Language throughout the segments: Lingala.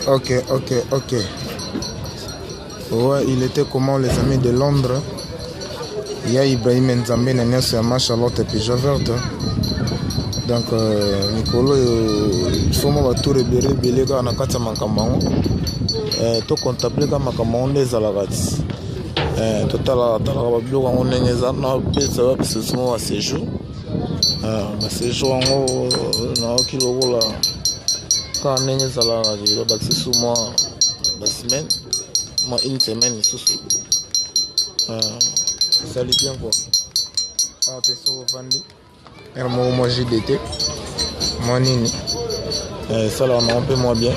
Ok. Ouais, il était comment les amis de Londres? Il y a Ibrahim Nzambe na nyonso ya ma Charlotte Pigeon Verte. Donc euh, mikolo il faut mwa batour ebele ebele kaka na kati ya makambo yango eh, tocontemple kaka makambo yango nde ezalaka ti eh, totalaka talaka babiloko yango ndenge eza napesa bapesa biso mwa baséjour Ah, ba séjour yango nayoki lokola kaka ndenge ezalaka babakisi su mwa basemaine mwa une semaine lisusu ah, ezali bien kua awa mpe soki ovandi ere moko mwa jdt mwa nini eh, esalaka nango mpe mwa bien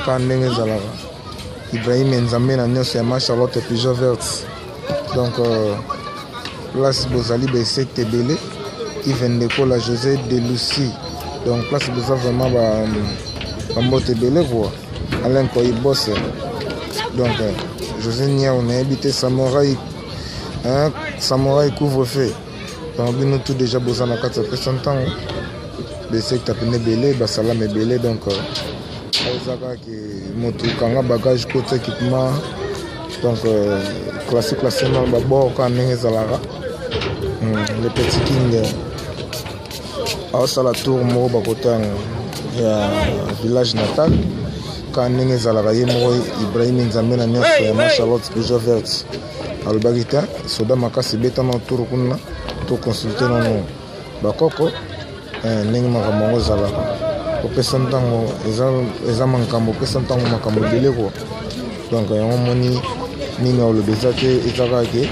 kaka ndenge ezalaka ibrahim nzambe na nyonso ya ma charlotte pigeon verte donc euh, place bozali ba insecte ebele Yves Ndekola José de Lucie donc place boza vraiment ba bambote ebele quoi Alain Koyi Bosse donc euh, José Niao nayebi te Samouraï hein, Samouraï couvre-feu donc bino tout déjà boza na kati ya pesa ntango besecte apene ebele basalama ebele donc euh, eza kaka ke motu kanga bagage kota équipement donc euh, classe classe na babord kaka ndenge ezalaka hmm, le petit king euh, aosala tour moko bakota ya village natal kaka ndenge ezalaka ye moko ibrahim nzambe na nyonso ya ma charlotte peugeot verte alobaki te soda makasi ebeta na tour kuna toconsulte nano bakoko eh, ndenge makambo yango ezalaka kopesa ntango eza makambo opesa ntango makambo ebele kua donc yango omoni nini oloba eza te eza kaka ke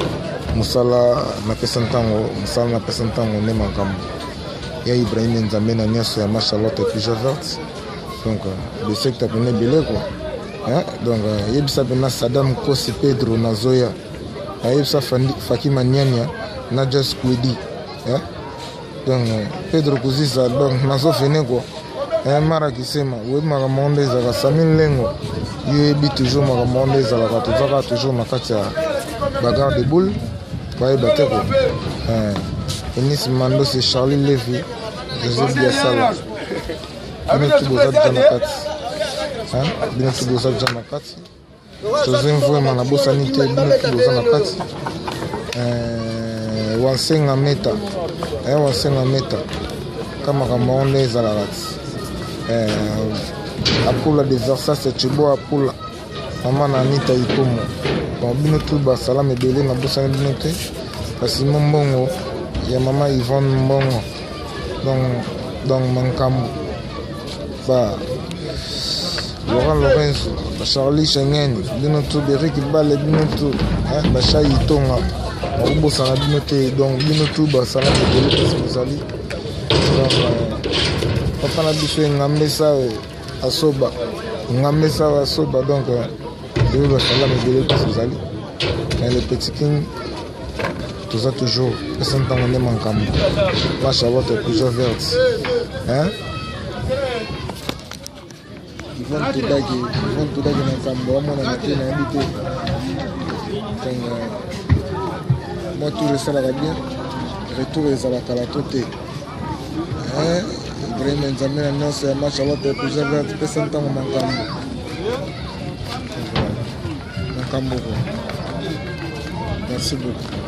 mosala napesa ntango mosala napesa ntango nde makambo ya ibrahim nzambe na nyonso ya ma charlotte pigeon verte donc besekta pene ebele kua donc yebisa mpena sadam kosi pedro nazoya ayebisa fakima niania na jas kwedi donc pedro kuzisa donc nazofene kua eh, mara kisema oyebi makambo yango nde ezalaka sami nlengo yo oyebi toujours makambo yango nde ezalaka toza kaka toujours na kati ya bagarre de boule bayeba te ko eh, enis mandose charlie levy josé biasala bino tu boza deja na kati bino tu boza deja na kati Jose Mvuema nabosani te bino tu boza na kati eh, wansenga meta eh, wansenga meta ka makambo yango nde ezalaka ti eh, apula de versas chibo apula mama na anita ikomo bon bino tu basalama ebele nabosani bino te kasi mo mbongo ya mama yvonne mbongo donc donc mankambo ba Laurent Lorenzo, ba Charlie Schengen, bino tout Eric Bale, bino tout hein, ba Chai Tonga, bakobosana bino te donc bino tout basala ebele place bozali donc euh, papa na biso engambe sawe asoba engambe sawe asoba donc euh, oyo basala ebele place bozali mais le petit king toza toujours pesa ntango nde makambo ma charlotte plusieurs verte hein Yvonne Todaki, Yvonne Todaki na nkambo amonana te nayebi te donc euh, mwa tour esalaka bien retour ezalaka la to te Ibrahim Nzambe na nyonso ya match alota ya plusieurs verte pesa ntango makambo makambo ko merci beaucoup.